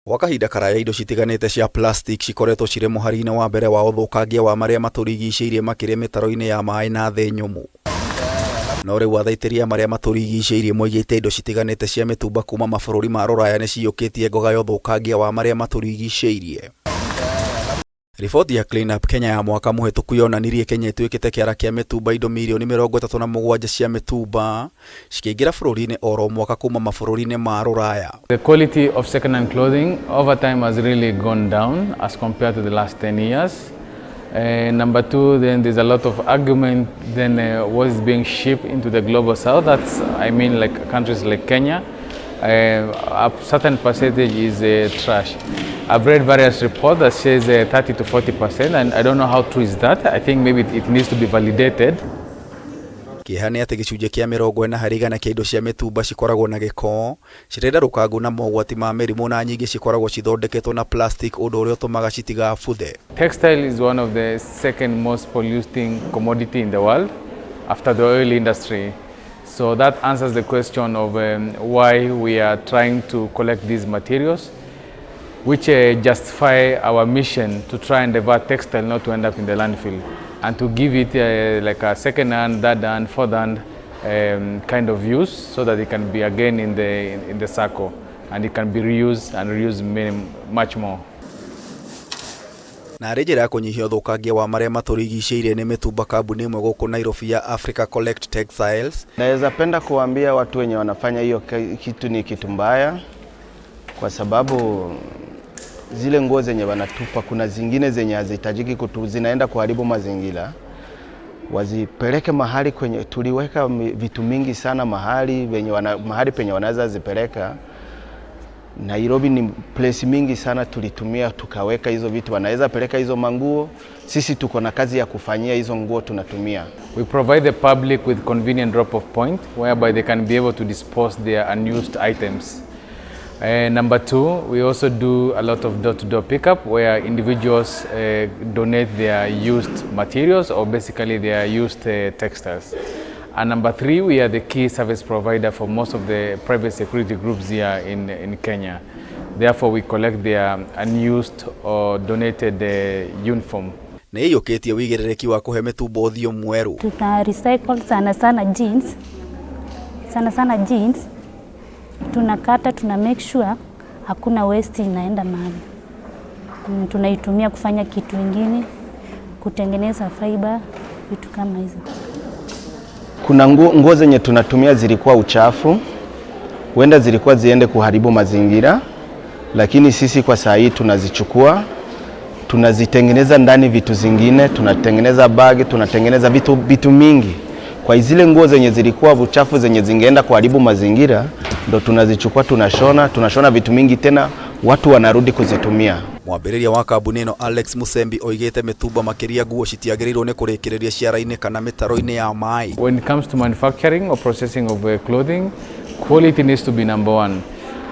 Gwa kahinda karaya indo citiganĩte cia plastic cikoretwo cirĩ mũhari-inĩ wa mbere wa ũthũkangia wa marĩa matũrigicĩirie makĩria mĩtaro-inĩ ya maĩ na thĩ nyũmũ. No rĩu athaitĩri a marĩa matũrigicĩirie moigĩte indo citiganĩte cia mĩtumba kuma mabũrũri ma rũraya nĩciyũkĩtie ngoga ya ũthũkangia wa marĩa matũrigicĩirie. Riboti ya Clean Up Kenya ya mwaka mũhĩtũku yonanirie Kenya ĩtuĩkĩte kĩara kĩa mĩtumba indo mirioni 37 cia mĩtumba cikĩingĩra bũrũri-inĩ oro mwaka kuma mabũrũri-inĩ ma rũraya. The quality of second-hand clothing over time has really gone down as compared to the last 10 years. Number two, then there's a lot of argument then what is being shipped into the global south, that's, I mean, like countries like Kenya, a certain percentage is trash. I've read various reports that says 30 to 40%, and I don't know how true is that. I think maybe it needs to be validated. Kĩeha nĩ atĩ gĩcunjĩ kĩa 40% kĩa indo cia mĩtumba cikoragwo na gĩko, cirĩ ndarũkangu na mogwati ma mĩrimũ na nyingĩ cikoragwo cithondeketwo na plastic ũndũ ũrĩa ũtũmaga citigabuthe. Textile is one of the second most polluting commodity in the world after the oil industry. So that answers the question of why we are trying to collect these materials, which justify our mission to try and divert textile not to end up in the landfill and to give it like a second hand, third hand, fourth hand kind of use so that it can be again in the circle and it can be reused and reused many, much more. Na arĩ njĩra ya kũnyihia ũthũkangia wa marĩa matũrigicĩirie nĩ mĩtumba kambuni ĩmwe gũkũ Nairobi ya Africa Collect Textiles. Naweza penda kuambia watu wenye wanafanya hiyo kitu ni kitu mbaya, kwa sababu zile nguo zenye wanatupa kuna zingine zenye hazihitajiki kutu, zinaenda kuharibu mazingira. Wazipeleke mahali kwenye tuliweka vitu mingi sana mahali venye wana, mahali penye wanaweza zipeleka. Nairobi ni place mingi sana tulitumia tukaweka hizo vitu, wanaweza peleka hizo manguo. Sisi tuko na kazi ya kufanyia hizo nguo tunatumia. We provide the public with convenient drop-off point whereby they can be able to dispose their unused items. Number two, we also do a lot of door-to-door pickup where individuals donate their used materials or basically their used textiles. And number three, we are the key service provider for most of the private security groups here in Kenya. Therefore, we collect their unused or donated uniform. Nĩ ĩiyũkĩtie wĩigĩrĩrĩki wa kũhe mĩtumba ũthiũ mwerũ. Tuna recycle sana sana jeans, sana sana jeans tunakata, tuna make sure hakuna waste inaenda mahali. Tunaitumia kufanya kitu ingine, kutengeneza fiber, vitu kama hizo. Kuna nguo zenye tunatumia zilikuwa uchafu, huenda zilikuwa ziende kuharibu mazingira, lakini sisi kwa saa hii tunazichukua tunazitengeneza ndani vitu zingine, tunatengeneza bag, tunatengeneza vitu mingi. Kwa zile nguo zenye zilikuwa uchafu zenye zingeenda kuharibu mazingira, ndo tunazichukua tunashona vitu mingi tena watu wanarudi kuzitumia. Mwambĩrĩria wa kambuni ĩno Alex Musembi oigĩte mĩtumba makĩria nguo citiagĩrĩirwo nĩ kũrĩkĩrĩria ciara-inĩ kana mĩtaro-inĩ ya maĩ. When it comes to manufacturing or processing of clothing, quality needs to be number one.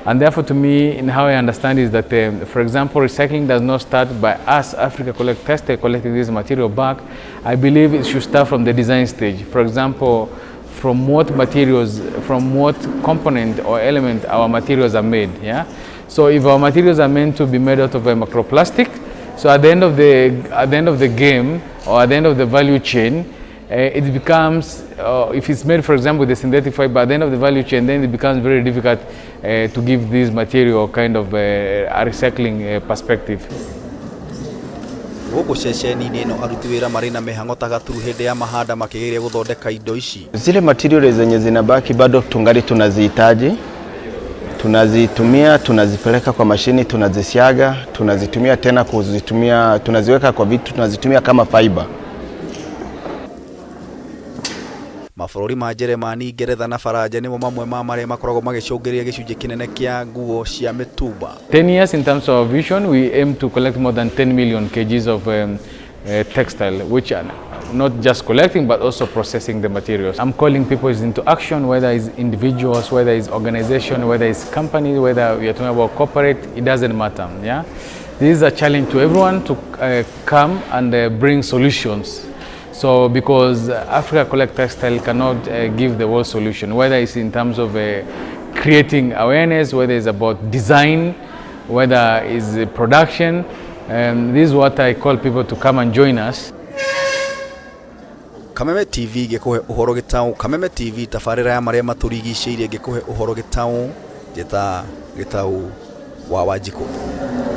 And therefore, to me, in how I understand is that, for example, recycling does not start by us, Africa Collect Textile, collecting this material back. I believe it should start from the design stage. For example, from what materials, from what component or element our materials are made. Yeah. So if our materials are meant to be made out of a microplastic, so at the end of the game or at the end of the value chain, it becomes, if it's made, for example, with a synthetic fiber, at the end of the value chain, then it becomes very difficult to give this material kind of a recycling perspective. Gũkũ ceceni-inĩ ĩno aruti wĩra marĩ na mĩhang'o ta gaturu hĩndĩ ya mahanda makĩgeria gũthondeka indo ici. Zile material zenye zinabaki bado tungali tunazihitaji, tunazitumia, tunazipeleka kwa mashini, tunazisiaga, tunazitumia tena kuzitumia, tunaziweka kwa vitu, tunazitumia kama fiber. Mabũrũri ma Jeremani, Ngeretha na Faranja nĩmo mamwe ma marĩa makoragwo magĩcũngĩrĩria gĩcunjĩ kĩnene kĩa nguo cia mĩtumba. 10 years in terms of vision, we aim to collect more than 10 million kgs of textile, which are not just collecting but also processing the materials. I'm calling people into action, whether it's individuals, whether it's organization, whether it's company, whether we are talking about corporate, it doesn't matter. Yeah, this is a challenge to everyone to come and bring solutions. So because Africa Collect Textile cannot give the world solution, whether it's in terms of creating awareness, whether it's about design, whether it's production. This is what I call people to come and join us. Kameme TV ngĩkũhe ũhoro gĩtaũ. Kameme TV tabarĩra ya marĩa matũrigicĩirie ngĩkũhe ũhoro gĩtaũ. Njĩta Gĩtaũ wa Wanjikũ.